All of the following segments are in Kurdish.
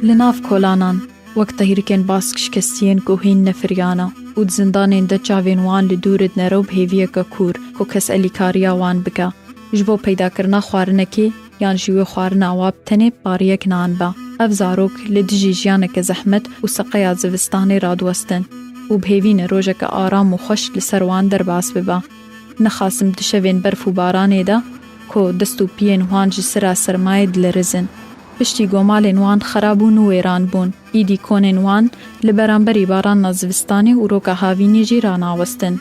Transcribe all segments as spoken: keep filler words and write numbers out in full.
Li nav kolanan, wek tehrîkên bask şikestiyên ku hîn nefiriyana û di zindanên de çavên wan li dûr didine rew bi hêviyeke kûr ku kes elîkariya wan bike. Ji bo peydakirina xwarinekê yan jî wê xwarina wa bi tenê pariyek nan be. Ev zarok li dijî jiyaneke zehmet û seqeya zivistanê radiwestin û bi hêvî ne rojeke aram û xweş li ser wan derbas bibe. Nexasim di şevên berf û baranê de ku dest û piyên wan ji sira sermayê dilerizin. Piştî ku malên wan xerab bûn û wêran bûn, îdî konên wan li beramberî barana zivistanê û roka havînê jî ranawestin.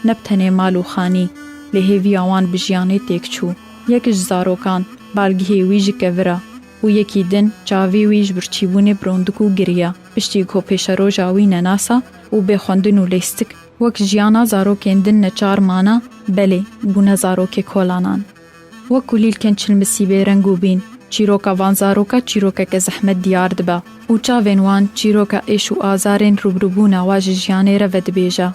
Ne bi tenê mal û xanî, lê hêviya wan bi jiyanê têk çû. Yek ji zarokan balgihê wî ji kevir e û yekî din çavê wî ji birçîbûnê bi rondik û giriya. Piştî ku pêşeroja wî nenasa û bê xwendin û lêstik, wek jiyana zarokên din neçar mana, belê, bûne zarokê kolanan. Wek kulîlkên çilmisî bêreng û bîn, çîroka van zaroka çîrokeke zehmet diyar dibe û çavên wan çîroka êş û azarên rûbirûbûna wa ji jiyanê re vedibêje.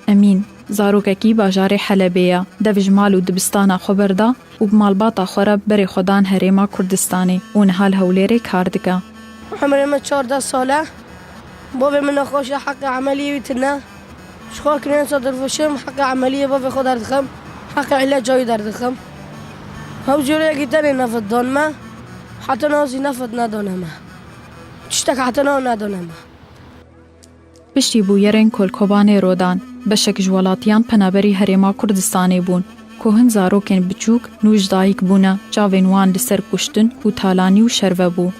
Emîn, zarokekî bajarê Helebê ye. Dev ji mal û dibistana xwe berda û bi malbata xwe re berê xwe dan Herêma Kurdistanê û niha li Hewlêrê kar dike. Emrê min çardeh sal e. Bavê min nexweş e, heqê emeliyê wî tune. Ji xwe kirin sa dirfişim, heqê emeliyê bavê xwe derdixim, heqê îleca wî derdixim. Hew cûreyekî tenê nefit dan me, heta niha zî nefit nedane me. Tiştek heta niha nedane me. Piştî bûyerên Kolkobanê rodan, beşek ji welatiyan penaberî Herêma Kurdistanê bûn, ku hin zarokên biçûk nû ji dayik bûne, çavên wan li ser kuştin û talanî û şerve bû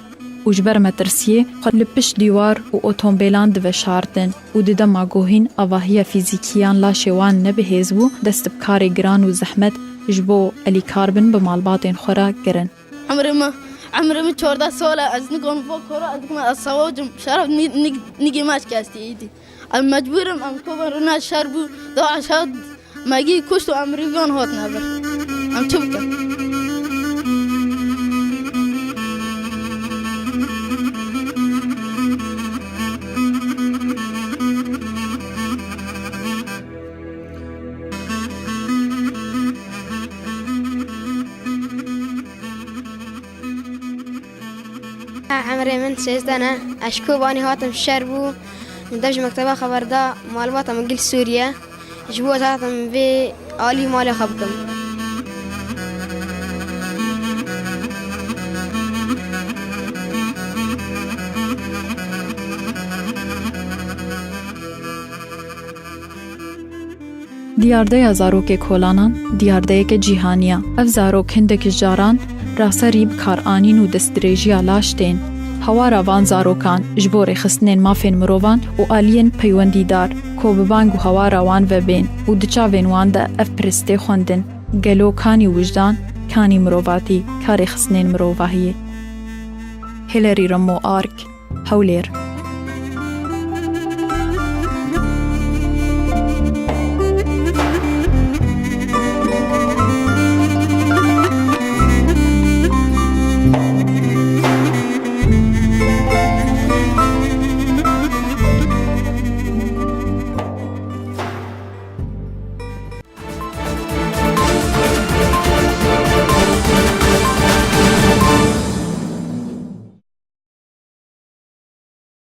û ji ber metirsiyê xwe li pişt dîwar û otombêlan diveşartin û di dema ku hîn avahiya fîzîkî yan laşê wan ne bi hêz bû, dest bi karê giran û zehmet ji bo elîkar bin bi malbatên xwe re kirin. Emrê min, emrê min çardeh sal e, ez niganim bo kora, ez dikim ez sewacim, şeref ni-, ni-, nigê me şikestî îdî. Em mecbûr in, em kovin rûne şer bû, DAIŞ hat, me gî kuşt û em rîvan hatine vir. Em çi bikin? Emrê min sêzdeh e. Ez ji Kobanê hatim, şer bû. Min dev ji mekteba xeber da, malbata min gil Sûriye. Ji bo ez hatim vê alî malê xwe bikim. Diyardeya zarokê kolanan diyardeyeke cîhanî ye. Ev zarok hindek ji caran raserî bi kar anîn û destdirêjiya laş tên. Hawara van zarokan ji bo rêxistinên mafên mirovan û aliyên peywendîdar ku bi bang û hawara wan ve bên û di çavên wan de ev piristê xwendin, gelo kanî wijdan, kanî mirovatî, ka rêxistinên mirovahiyê? Hillary Remo Ark, Hewlêr.